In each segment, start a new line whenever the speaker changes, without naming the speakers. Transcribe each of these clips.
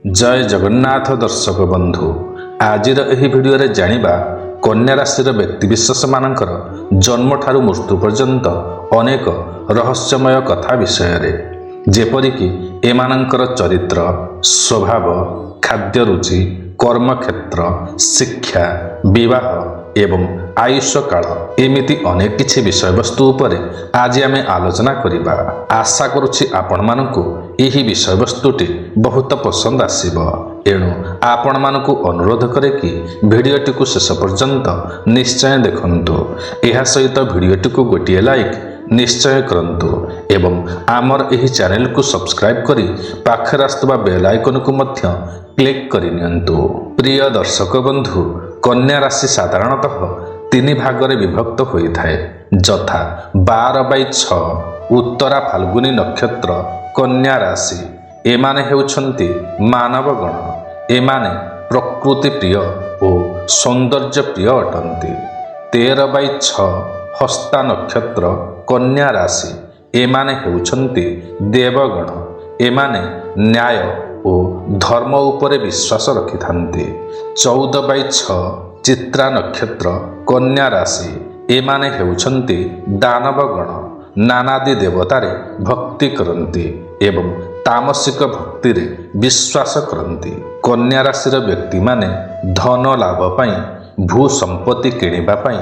ଜୟ ଜଗନ୍ନାଥ ଦର୍ଶକ ବନ୍ଧୁ, ଆଜିର ଏହି ଭିଡ଼ିଓରେ ଜାଣିବା କନ୍ୟା ରାଶିର ବ୍ୟକ୍ତିବିଶେଷମାନଙ୍କର ଜନ୍ମଠାରୁ ମୃତ୍ୟୁ ପର୍ଯ୍ୟନ୍ତ ଅନେକ ରହସ୍ୟମୟ କଥା ବିଷୟରେ, ଯେପରିକି ଏମାନଙ୍କର ଚରିତ୍ର, ସ୍ୱଭାବ, ଖାଦ୍ୟ ରୁଚି, କର୍ମକ୍ଷେତ୍ର, ଶିକ୍ଷା, ବିବାହ ଏବଂ ଆୟୁଷ କାଳ। ଏମିତି ଅନେକ କିଛି ବିଷୟବସ୍ତୁ ଉପରେ ଆଜି ଆମେ ଆଲୋଚନା କରିବା। ଆଶା କରୁଛି ଆପଣମାନଙ୍କୁ ଏହି ବିଷୟବସ୍ତୁଟି ବହୁତ ପସନ୍ଦ ଆସିବ। ଏଣୁ ଆପଣମାନଙ୍କୁ ଅନୁରୋଧ କରେ କି ଭିଡ଼ିଓଟିକୁ ଶେଷ ପର୍ଯ୍ୟନ୍ତ ନିଶ୍ଚୟ ଦେଖନ୍ତୁ। ଏହା ସହିତ ଭିଡ଼ିଓଟିକୁ ଗୋଟିଏ ଲାଇକ୍ ନିଶ୍ଚୟ କରନ୍ତୁ ଏବଂ ଆମର ଏହି ଚ୍ୟାନେଲକୁ ସବସ୍କ୍ରାଇବ୍ କରି ପାଖରେ ଆସୁଥିବା ବେଲ୍ ଆଇକନକୁ ମଧ୍ୟ କ୍ଲିକ୍ କରିନିଅନ୍ତୁ। ପ୍ରିୟ ଦର୍ଶକ ବନ୍ଧୁ, କନ୍ୟା ରାଶି ସାଧାରଣତଃ ତିନି ଭାଗରେ ବିଭକ୍ତ ହୋଇଥାଏ, ଯଥା 12/6 ଉତ୍ତରା ଫାଲ୍ଗୁନୀ ନକ୍ଷତ୍ର କନ୍ୟା ରାଶି। ଏମାନେ ହେଉଛନ୍ତି ମାନବଗଣ। ଏମାନେ ପ୍ରକୃତି ପ୍ରିୟ ଓ ସୌନ୍ଦର୍ଯ୍ୟ ପ୍ରିୟ ଅଟନ୍ତି। 13/6 ହସ୍ତା ନକ୍ଷତ୍ର କନ୍ୟା ରାଶି। ଏମାନେ ହେଉଛନ୍ତି ଦେବଗଣ। ଏମାନେ ନ୍ୟାୟ ଓ ଧର୍ମ ଉପରେ ବିଶ୍ୱାସ ରଖିଥାନ୍ତି। 14/6 ଚିତ୍ରା ନକ୍ଷତ୍ର କନ୍ୟା ରାଶି। ଏମାନେ ହେଉଛନ୍ତି ଦାନବଗଣ। ନାନାଦି ଦେବତାରେ ଭକ୍ତି କରନ୍ତି ଏବଂ ତାମସିକ ଭକ୍ତିରେ ବିଶ୍ୱାସ କରନ୍ତି। କନ୍ୟା ରାଶିର ବ୍ୟକ୍ତିମାନେ ଧନ ଲାଭ ପାଇଁ, ଭୂ ସମ୍ପତ୍ତି କିଣିବା ପାଇଁ,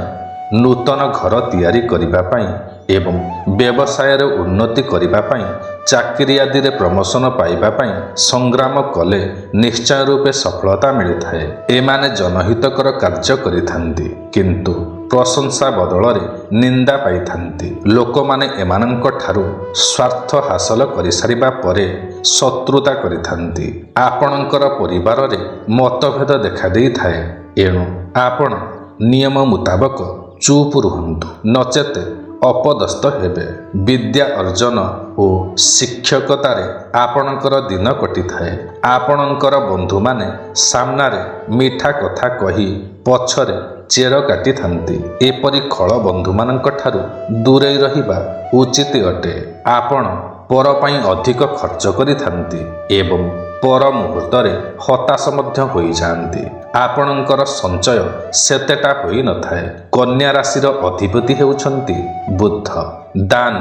ନୂତନ ଘର ତିଆରି କରିବା ପାଇଁ ଏବଂ ବ୍ୟବସାୟରେ ଉନ୍ନତି କରିବା ପାଇଁ, ଚାକିରି ଆଦିରେ ପ୍ରମୋସନ ପାଇବା ପାଇଁ ସଂଗ୍ରାମ କଲେ ନିଶ୍ଚୟ ରୂପେ ସଫଳତା ମିଳିଥାଏ। ଏମାନେ ଜନହିତକର କାର୍ଯ୍ୟ କରିଥାନ୍ତି, କିନ୍ତୁ ପ୍ରଶଂସା ବଦଳରେ ନିନ୍ଦା ପାଇଥାନ୍ତି। ଲୋକମାନେ ଏମାନଙ୍କ ଠାରୁ ସ୍ୱାର୍ଥ ହାସଲ କରିସାରିବା ପରେ ଶତ୍ରୁତା କରିଥାନ୍ତି। ଆପଣଙ୍କର ପରିବାରରେ ମତଭେଦ ଦେଖାଦେଇଥାଏ। ଏଣୁ ଆପଣ ନିୟମ ମୁତାବକ ଚୁପ୍ ରୁହନ୍ତୁ, ନଚେତ ଅପଦସ୍ଥ ହେବେ। ବିଦ୍ୟା ଅର୍ଜନ ଓ ଶିକ୍ଷକତାରେ ଆପଣଙ୍କର ଦିନ କଟିଥାଏ। ଆପଣଙ୍କର ବନ୍ଧୁମାନେ ସାମ୍ନାରେ ମିଠା କଥା କହି ପଛରେ ଚେର କାଟିଥାନ୍ତି। ଏପରି ଖଳ ବନ୍ଧୁମାନଙ୍କ ଠାରୁ ଦୂରେଇ ରହିବା ଉଚିତ ଅଟେ। ଆପଣ ପର ପାଇଁ ଅଧିକ ଖର୍ଚ୍ଚ କରିଥାନ୍ତି ଏବଂ ପର ମୁହୂର୍ତ୍ତରେ ହତାଶ ମଧ୍ୟ ହୋଇଯାଆନ୍ତି। ଆପଣଙ୍କର ସଞ୍ଚୟ ସେତେଟା ହୋଇନଥାଏ। କନ୍ୟା ରାଶିର ଅଧିପତି ହେଉଛନ୍ତି ବୁଧ। ଦାନ,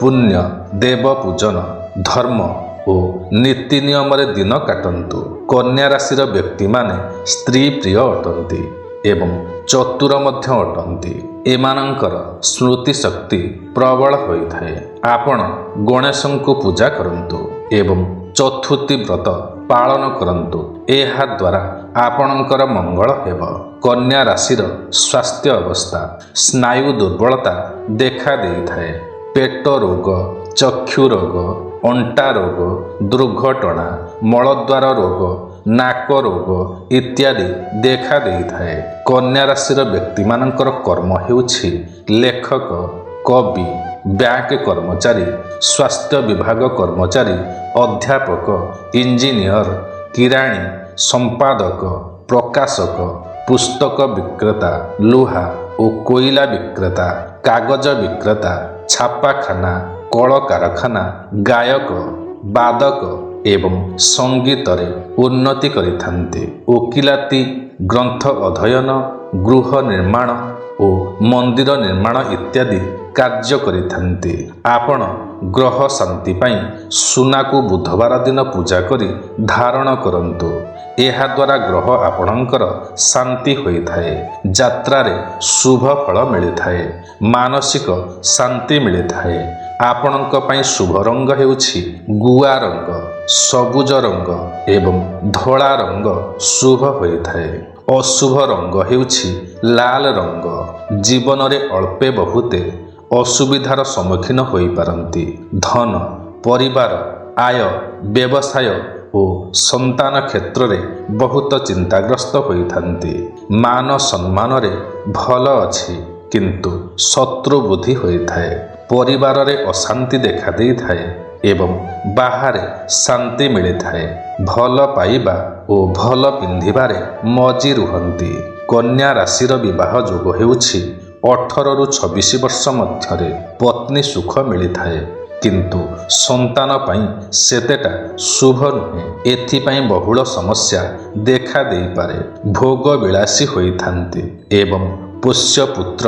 ପୁଣ୍ୟ, ଦେବ ପୂଜନ, ଧର୍ମ ଓ ନୀତି ନିୟମରେ ଦିନ କାଟନ୍ତୁ। କନ୍ୟା ରାଶିର ବ୍ୟକ୍ତିମାନେ ସ୍ତ୍ରୀ ପ୍ରିୟ ଅଟନ୍ତି ଏବଂ ଚତୁର ମଧ୍ୟ ଅଟନ୍ତି। ଏମାନଙ୍କର ସ୍ମୃତି ଶକ୍ତି ପ୍ରବଳ ହୋଇଥାଏ। ଆପଣ ଗଣେଶଙ୍କୁ ପୂଜା କରନ୍ତୁ ଏବଂ ଚତୁର୍ଥୀ ବ୍ରତ ପାଳନ କରନ୍ତୁ। ଏହାଦ୍ୱାରା ଆପଣଙ୍କର ମଙ୍ଗଳ ହେବ। କନ୍ୟା ରାଶିର ସ୍ୱାସ୍ଥ୍ୟ ଅବସ୍ଥା: ସ୍ନାୟୁ ଦୁର୍ବଳତା ଦେଖା ଦେଇଥାଏ। ପେଟ ରୋଗ, ଚକ୍ଷୁ ରୋଗ, ଅଣ୍ଟା ରୋଗ, ଦୁର୍ଘଟଣା, ମଳଦ୍ୱାର ରୋଗ, ନାକ ରୋଗ ଇତ୍ୟାଦି ଦେଖା ଦେଇଥାଏ। କନ୍ୟା ରାଶିର ବ୍ୟକ୍ତିମାନଙ୍କର କର୍ମ ହେଉଛି ଲେଖକ, କବି, ବ୍ୟାଙ୍କ କର୍ମଚାରୀ, ସ୍ୱାସ୍ଥ୍ୟ ବିଭାଗ କର୍ମଚାରୀ, ଅଧ୍ୟାପକ, ଇଞ୍ଜିନିୟର, କିରାଣୀ, ସମ୍ପାଦକ, ପ୍ରକାଶକ, ପୁସ୍ତକ ବିକ୍ରେତା, ଲୁହା ଓ କୋଇଲା ବିକ୍ରେତା, କାଗଜ ବିକ୍ରେତା, ଛାପାଖାନା, କଳକାରଖାନା, ଗାୟକ, ବାଦକ ଏବଂ ସଙ୍ଗୀତରେ ଉନ୍ନତି କରିଥାନ୍ତି। ଓକିଲାତି, ଗ୍ରନ୍ଥ ଅଧ୍ୟୟନ, ଗୃହ ନିର୍ମାଣ ଓ ମନ୍ଦିର ନିର୍ମାଣ ଇତ୍ୟାଦି କାର୍ଯ୍ୟ କରିଥାନ୍ତି। ଆପଣ ଗ୍ରହ ଶାନ୍ତି ପାଇଁ ସୁନାକୁ ବୁଧବାର ଦିନ ପୂଜା କରି ଧାରଣ କରନ୍ତୁ। ଏହାଦ୍ୱାରା ଗ୍ରହ ଆପଣଙ୍କର ଶାନ୍ତି ହୋଇଥାଏ। ଯାତ୍ରାରେ ଶୁଭ ଫଳ ମିଳିଥାଏ। ମାନସିକ ଶାନ୍ତି ମିଳିଥାଏ। ଆପଣଙ୍କ ପାଇଁ ଶୁଭ ରଙ୍ଗ ହେଉଛି ଗୁଆ ରଙ୍ଗ, ସବୁଜ ରଙ୍ଗ ଏବଂ ଧଳା ରଙ୍ଗ ଶୁଭ ହୋଇଥାଏ। ଅଶୁଭ ରଙ୍ଗ ହେଉଛି ଲାଲ ରଙ୍ଗ। ଜୀବନରେ ଅଳ୍ପେ ବହୁତେ ଅସୁବିଧାର ସମ୍ମୁଖୀନ ହୋଇପାରନ୍ତି। ଧନ, ପରିବାର, ଆୟ, ବ୍ୟବସାୟ ଓ ସନ୍ତାନ କ୍ଷେତ୍ରରେ ବହୁତ ଚିନ୍ତାଗ୍ରସ୍ତ ହୋଇଥାନ୍ତି। ମାନ ସମ୍ମାନରେ ଭଲ ଅଛି, କିନ୍ତୁ ଶତ୍ରୁ ବୃଦ୍ଧି ହୋଇଥାଏ। ପରିବାରରେ ଅଶାନ୍ତି ଦେଖାଦେଇଥାଏ ଏବଂ ବାହାରେ ଶାନ୍ତି ମିଳିଥାଏ। ଭଲ ପାଇବା ଓ ଭଲ ପିନ୍ଧିବାରେ ମଜି ରୁହନ୍ତି। କନ୍ୟା ରାଶିର ବିବାହ ଯୋଗ ହେଉଛି 18ରୁ 26 ବର୍ଷ ମଧ୍ୟରେ। ପତ୍ନୀ ସୁଖ ମିଳିଥାଏ। କିନ୍ତୁ ସନ୍ତାନ ପାଇଁ ସେତେଟା ଶୁଭ ନୁହେଁ। ଏଥିପାଇଁ ବହୁଳ ସମସ୍ୟା ଦେଖା ଦେଇପାରେ। ଭୋଗ ବିଳାସୀ ହୋଇଥାନ୍ତି ଏବଂ ପୋଷ୍ୟ ପୁତ୍ର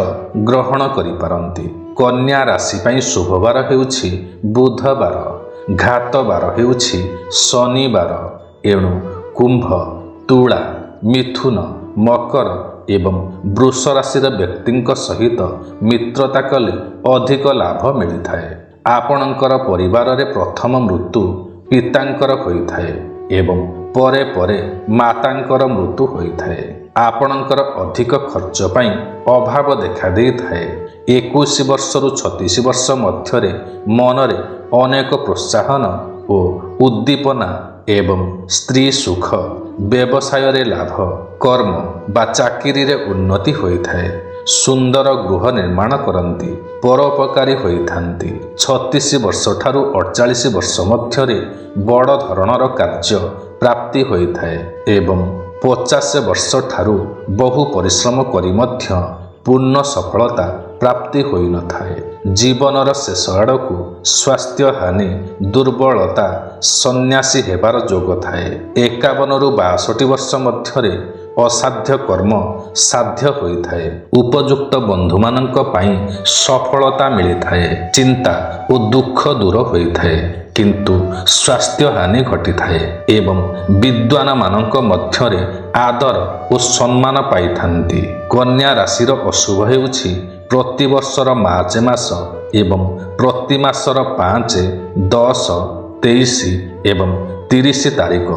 ଗ୍ରହଣ କରିପାରନ୍ତି। କନ୍ୟା ରାଶି ପାଇଁ ଶୁଭବାର ହେଉଛି ବୁଧବାର, ଘାତବାର ହେଉଛି ଶନିବାର। ଏଣୁ କୁମ୍ଭ, ତୁଳା, ମିଥୁନ, ମକର ଏବଂ ବୃଷ ରାଶିର ବ୍ୟକ୍ତିଙ୍କ ସହିତ ମିତ୍ରତା କଲେ ଅଧିକ ଲାଭ ମିଳିଥାଏ। ଆପଣଙ୍କର ପରିବାରରେ ପ୍ରଥମ ମୃତ୍ୟୁ ପିତାଙ୍କର ହୋଇଥାଏ ଏବଂ ପରେ ପରେ ମାତାଙ୍କର ମୃତ୍ୟୁ ହୋଇଥାଏ। ଆପଣଙ୍କର ଅଧିକ ଖର୍ଚ୍ଚ ପାଇଁ ଅଭାବ ଦେଖାଦେଇଥାଏ। 21 ବର୍ଷରୁ 36 ବର୍ଷ ମଧ୍ୟରେ ମନରେ ଅନେକ ପ୍ରୋତ୍ସାହନ ଓ ଉଦ୍ଦୀପନା ଏବଂ ସ୍ତ୍ରୀ ସୁଖ, ବ୍ୟବସାୟରେ ଲାଭ, କର୍ମ ବା ଚାକିରିରେ ଉନ୍ନତି ହୋଇଥାଏ। ସୁନ୍ଦର ଗୃହ ନିର୍ମାଣ କରନ୍ତି, ପରୋପକାରୀ ହୋଇଥାନ୍ତି। 36 ବର୍ଷଠାରୁ 48 ବର୍ଷ ମଧ୍ୟରେ ବଡ଼ ଧରଣର କାର୍ଯ୍ୟ ପ୍ରାପ୍ତି ହୋଇଥାଏ ଏବଂ 50 ବର୍ଷଠାରୁ ବହୁ ପରିଶ୍ରମ କରି ମଧ୍ୟ ପୂର୍ଣ୍ଣ ସଫଳତା ପ୍ରାପ୍ତି ହୋଇନଥାଏ। ଜୀବନର ଶେଷ ଆଡ଼କୁ ସ୍ୱାସ୍ଥ୍ୟ ହାନି, ଦୁର୍ବଳତା, ସନ୍ନ୍ୟାସୀ ହେବାର ଯୋଗ ଥାଏ। 51ରୁ 62 ବର୍ଷ ମଧ୍ୟରେ ଅସାଧ୍ୟ କର୍ମ ସାଧ୍ୟ ହୋଇଥାଏ। ଉପଯୁକ୍ତ ବନ୍ଧୁମାନଙ୍କ ପାଇଁ ସଫଳତା ମିଳିଥାଏ। ଚିନ୍ତା ଓ ଦୁଃଖ ଦୂର ହୋଇଥାଏ, କିନ୍ତୁ ସ୍ୱାସ୍ଥ୍ୟ ହାନି ଘଟିଥାଏ ଏବଂ ବିଦ୍ୱାନମାନଙ୍କ ମଧ୍ୟରେ ଆଦର ଓ ସମ୍ମାନ ପାଇଥାନ୍ତି। କନ୍ୟା ରାଶିର ଅଶୁଭ ହେଉଛି ପ୍ରତିବର୍ଷର ମାର୍ଚ୍ଚ ମାସ ଏବଂ ପ୍ରତି ମାସର 5, 10, 23 ଏବଂ 30 ତାରିଖ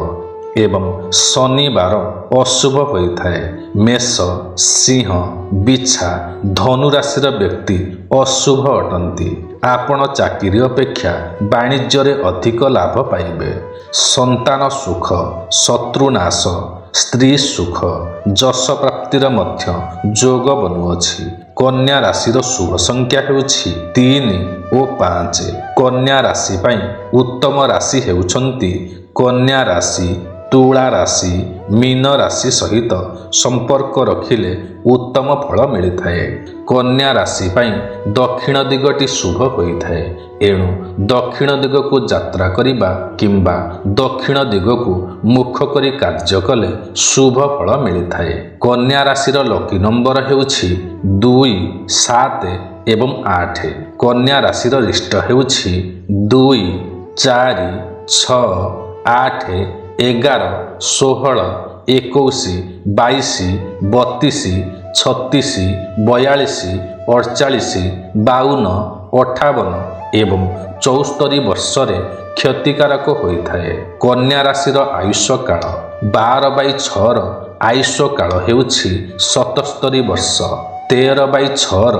ଏବଂ ଶନିବାର ଅଶୁଭ ହୋଇଥାଏ। ମେଷ, ସିଂହ, ବିଛା, ଧନୁ ରାଶିର ବ୍ୟକ୍ତି ଅଶୁଭ ଅଟନ୍ତି। ଆପଣ ଚାକିରି ଅପେକ୍ଷା ବାଣିଜ୍ୟରେ ଅଧିକ ଲାଭ ପାଇବେ। ସନ୍ତାନ ସୁଖ, ଶତ୍ରୁନାଶ, ସ୍ତ୍ରୀ ସୁଖ, ଯଶ ପ୍ରାପ୍ତିର ମଧ୍ୟ ଯୋଗ ବନୁଅଛି। କନ୍ୟା ରାଶିର ଶୁଭ ସଂଖ୍ୟା ହେଉଛି 3 ଓ 5। କନ୍ୟା ରାଶି ପାଇଁ ଉତ୍ତମ ରାଶି ହେଉଛନ୍ତି କନ୍ୟା ରାଶି, ତୁଳା ରାଶି, ମୀନ ରାଶି ସହିତ ସମ୍ପର୍କ ରଖିଲେ ଉତ୍ତମ ଫଳ ମିଳିଥାଏ। କନ୍ୟା ରାଶି ପାଇଁ ଦକ୍ଷିଣ ଦିଗଟି ଶୁଭ ହୋଇଥାଏ। ଏଣୁ ଦକ୍ଷିଣ ଦିଗକୁ ଯାତ୍ରା କରିବା କିମ୍ବା ଦକ୍ଷିଣ ଦିଗକୁ ମୁଖ କରି କାର୍ଯ୍ୟ କଲେ ଶୁଭ ଫଳ ମିଳିଥାଏ। କନ୍ୟା ରାଶିର ଲକି ନମ୍ବର ହେଉଛି 2, 7 ଏବଂ 8। କନ୍ୟା ରାଶିର ରିଷ୍ଟ ହେଉଛି 2, 4, 6, 8, 11, 16, 21, 22, 32, 36, 42, 48, 52, 58 ଏବଂ 74 ବର୍ଷରେ କ୍ଷତିକାରକ ହୋଇଥାଏ। କନ୍ୟା ରାଶିର ଆୟୁଷ କାଳ 12/6ର ଆୟୁଷ କାଳ ହେଉଛି 77 ବର୍ଷ। 13/6ର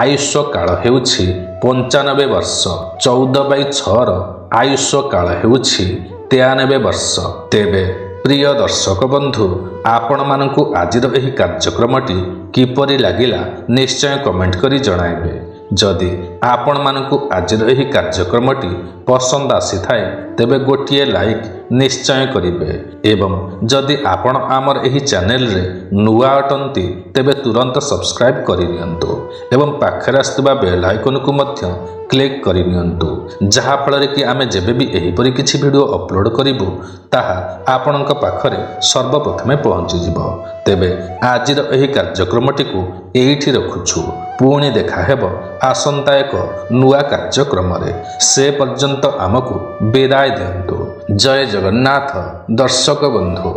ଆୟୁଷ କାଳ ହେଉଛି 95 ବର୍ଷ। 14/6ର ଆୟୁଷ କାଳ ହେଉଛି 93 ବର୍ଷ। ତେବେ ପ୍ରିୟ ଦର୍ଶକ ବନ୍ଧୁ, ଆପଣମାନଙ୍କୁ ଆଜିର ଏହି କାର୍ଯ୍ୟକ୍ରମଟି କିପରି ଲାଗିଲା ନିଶ୍ଚୟ କମେଣ୍ଟ କରି ଜଣାଇବେ। ଯଦି ଆପଣମାନଙ୍କୁ ଆଜିର ଏହି କାର୍ଯ୍ୟକ୍ରମଟି ପସନ୍ଦ ଆସିଥାଏ, ତେବେ ଗୋଟିଏ ଲାଇକ୍ ନିଶ୍ଚୟ କରିବେ ଏବଂ ଯଦି ଆପଣ ଆମର ଏହି ଚ୍ୟାନେଲରେ ନୂଆ ଅଟନ୍ତି, ତେବେ ତୁରନ୍ତ ସବସ୍କ୍ରାଇବ୍ କରିନିଅନ୍ତୁ ଏବଂ ପାଖରେ ଆସୁଥିବା ବେଲ୍ ଆଇକନ୍କୁ ମଧ୍ୟ କ୍ଲିକ୍ କରିନିଅନ୍ତୁ, ଯାହାଫଳରେ କି ଆମେ ଯେବେ ବି ଏହିପରି କିଛି ଭିଡ଼ିଓ ଅପଲୋଡ଼ କରିବୁ, ତାହା ଆପଣଙ୍କ ପାଖରେ ସର୍ବପ୍ରଥମେ ପହଞ୍ଚିଯିବ। ତେବେ ଆଜିର ଏହି କାର୍ଯ୍ୟକ୍ରମଟିକୁ ଏଇଠି ରଖୁଛୁ। ପୁଣି ଦେଖାହେବ ଆସନ୍ତା ଏକ ନୂଆ କାର୍ଯ୍ୟକ୍ରମରେ। ସେ ପର୍ଯ୍ୟନ୍ତ ଆମକୁ ବିଦାୟ ଦିଅନ୍ତୁ। ଜୟ ଜଗନ୍ନାଥ ଦର୍ଶକ ବନ୍ଧୁ।